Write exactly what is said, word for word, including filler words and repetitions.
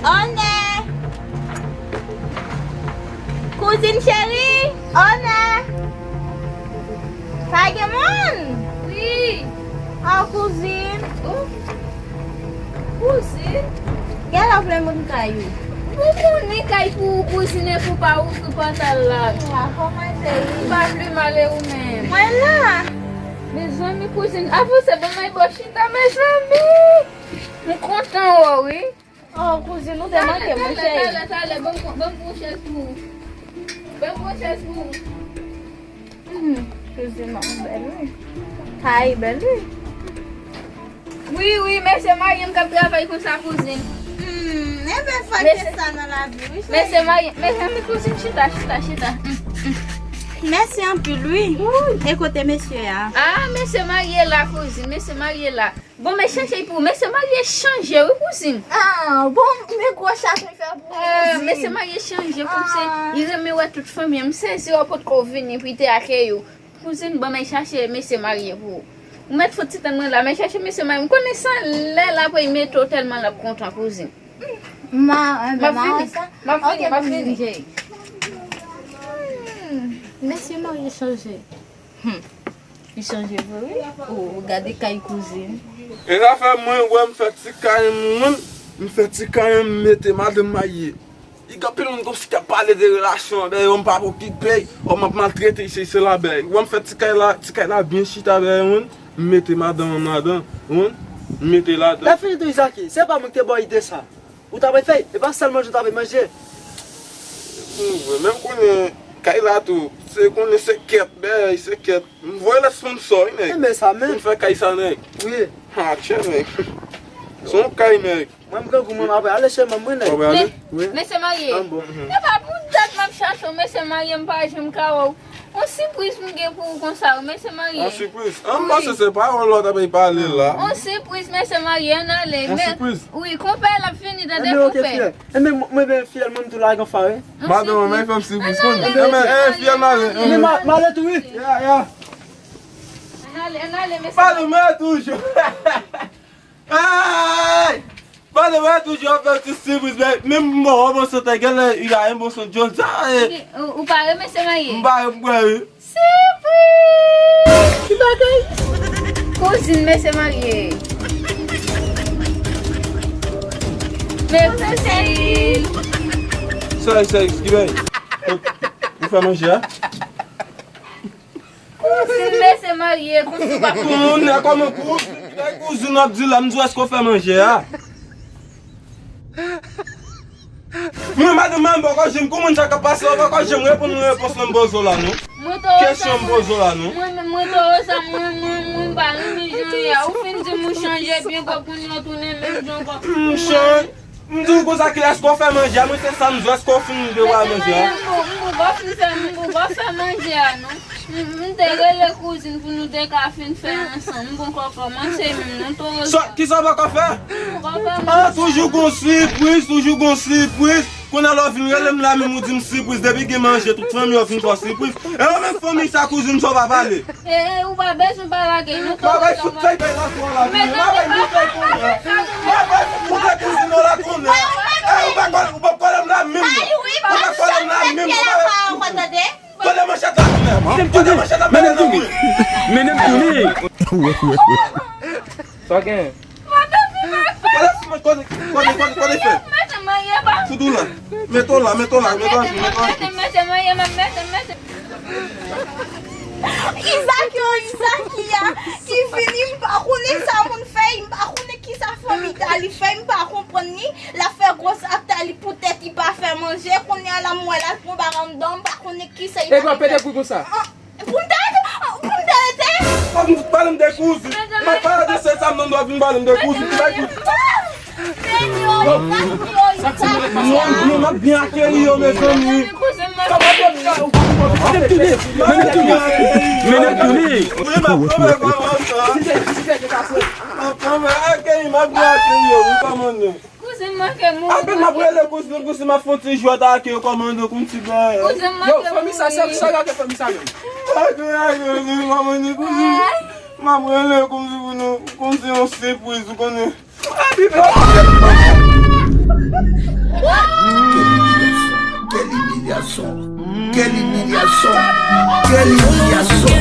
Onè! Kouzin cheri! Onè! Pa gen moun? Wi! An kouzin! Oh! Kouzin? Gen lè w vle moun kay ou. Ou konnen kay pou ou kouzin e pou pa ou sou pòt al la. Wa, kòman cheri? M pa vle mal e ou menm. Mwen la! Mezanmi kouzin, avanse ban mwen bò chita mezanmi! M kontan wè w wi. Oh, kouzin, ou te manke mwen, cheri. Talè, talè, talè, ban m, ban m pran chèz pou ou. Ban m pran chèz pou ou. Hmm, kouzin, mwen bèl, wi. Kay bèl, wi. Wi, wi, mesye marye m k ap travay konsa, kouzin. Hmm, enben, fòk gen sa nan lavi, wi, cheri. Mesye marye, mezanmi, kouzin, chita, chita, chita. Hmm, hmm. Mèsi anpil, wi. E kote mesye a? Ah, mesye marye la, kouzin, mesye marye la. Bon, men chèche pou ou. Mesye marye chanje, wi, kouzin. Ah, bon, men gwo chak li fè pou ou, ah, kouzin. Mesye marye chanje, kòmsi li renmen wè tout fanmi an. M sezi, w potko vini pou l te akeyi w. Kouzin, bon, men chache mesye marye pou ou. Ou mèt fout ti tann mwen la, men chache mesye marye. M konnen se lè l ap mete w tèlman l ap kontan, kouzin. Ma, enben, ma wè sa. M ap vini, m ap vini. Hmm, mesye marye chanje. Hmm. Li chanje vre, wi. Oh, gade kay kouzin. E zafè mwen, wè m fè ti kay mwen, m fè ti kay m mete madanm marye. Li gen anpil moun kòmsi k ap pale de relasyon an, dayè m pa okipe, oh, m ap maltrete isi, se la, bèy. Wè m fè ti kay la, ti kay la byen chita, dayè mwen, m mete madanm an ladan, wi, m mete ladan. Lè fini tou, Izaki, se pa mwen ki te ba w ide sa. Ou ta pral fè, e pa sèl manje ou ta pral manje. Menm konnen kay la tou, se konnen se kèt, bèy, se kèt. M voye lòt sponsò, wi, nèg. Enben sa, men. Pou n fè kay sa, nèg. Wi. Ha, tchè, nèg. Se yon kay, nèg. Mwen, m grangou, mwen, m apral ale chez mwen, nèg. Ou apral ale? Wi. Mesye marye. An bon. Se pa pou dat m ap chache w, mesye marye, m pa janm ka wè w. On sipriz m gen pou ou konsa, wi, mesye marye. On sipriz? An, m panse se pawòl lòt ap pale la. On sipriz, mesye marye, ann ale. On sipriz? Wi, konpè l ap vini, tande, konpè. Enben, mwen, men fiyèl mwen, m tou lage anfare. Madanm mwen, men fè m sipriz, konn. Enben, eh, fiyèl, m ale. Enben, m ale tou, wi. Ya, ya. Ann ale, ann ale, mesye. Madanm mwen toujou. Ay! Madanm mwen toujou ap fè ti sipriz, men, men m bon, bon sante, genlè, y a un bon son, John, sa, eh. Ou, ou pare, mesye marye? M pare, m prè, wi. Sipriz! Ki bagay? Kouzin mesye marye. Men kouzin. Sa, sa, ki bagay? Ou fè manje a? Kouzin mesye marye, kouzin pa. Konnen kòman kouzin, ki bagay kouzin w ap di la, m di w èske w fè manje a? Mwen, madanm mwen, m poko janm konprann sa k ap pase, w poko janm reponn mwen repons lan m poze w la, non. Kesyon m poze w la, non. Mwen menm, mwen towo sa, mwen, mwen, mwen pa renmen jan ye a. Ou fin di m ou chanje byen, kòm kounye a w tounen menm jan ankò. M chanje. M di w konsa, kilès ke w fè manje a? Mwen se sa m di w, èske w fin prepare manje a? M poko fin fè, m poko fè manje a, non. M, m te rele kouzin pou nou te ka fin fè ansanm. M poko kòmanse menm non, towo sa. Kisa w poko fè? M poko fè manje. Ah, toujou gon sipriz, toujou gon sipriz. Kounye a lè w vin rele m la menm ou di m sipriz. Depi gen manje, tout fanmi yo vin fè w sipriz. E yo menm fanmi sa kouzin sa w pa pale. E, e, ou pa bezwen pale ak nou, towo sa. M ap bay fout kay bay la konnen. M ap bay fout kay konnen. M ap bay fout kouzin la konnen. E, ou pa kole, ou pa kole m la menm non. Ou pa kole m la menm non. Kole manchèt la konnen. Kole manchèt la. Mennen m tounen. Mennen m tounen. Sa gen? Kole, kole, kole, kole, kole fè. Fout ou la. Mete w la, mete w la, mete w la, mete w la. Izak yo, Izak ya, ki vini, m pa konnen sa moun fè, m pa konnen kisa fanmi Tali fè, m pa konprann li. L ap fè gwo zafè Tali poutèt li pa fè manje. Kounye a la, m wè l al pran bagay anndan, m pa konnen kisa li. E pa pete kou konsa. Pou m te rete, pou m te rete. Fòk nou pale m de kouzin. M ap pale de sè sa, m nan dwa vin pale m de kouzin. Ki bay kouzin? Non, non, m ap byen akeyi yo, mezanmi. Mennen tounen. Wi, m ap pale kòman sa. M ap akeyi, m ap byen akeyi yo, wi, kòman nou. Kouzin manke mouri. Apèn m ap rele kouzin, kouzin m ap fè yon ti jwèt ak yo, kòmandan, kòm ti bagay. Kouzin manke mouri. Yo, fanmi sa, sa, sa gate fanmi sa menm. Ak, ak, ak, kòmandan, kouzin. M ap rele kouzin. Non, ou konn se yon sipriz, ou konnen. Quelle humiliation. Quelle humiliation. Quelle humiliation.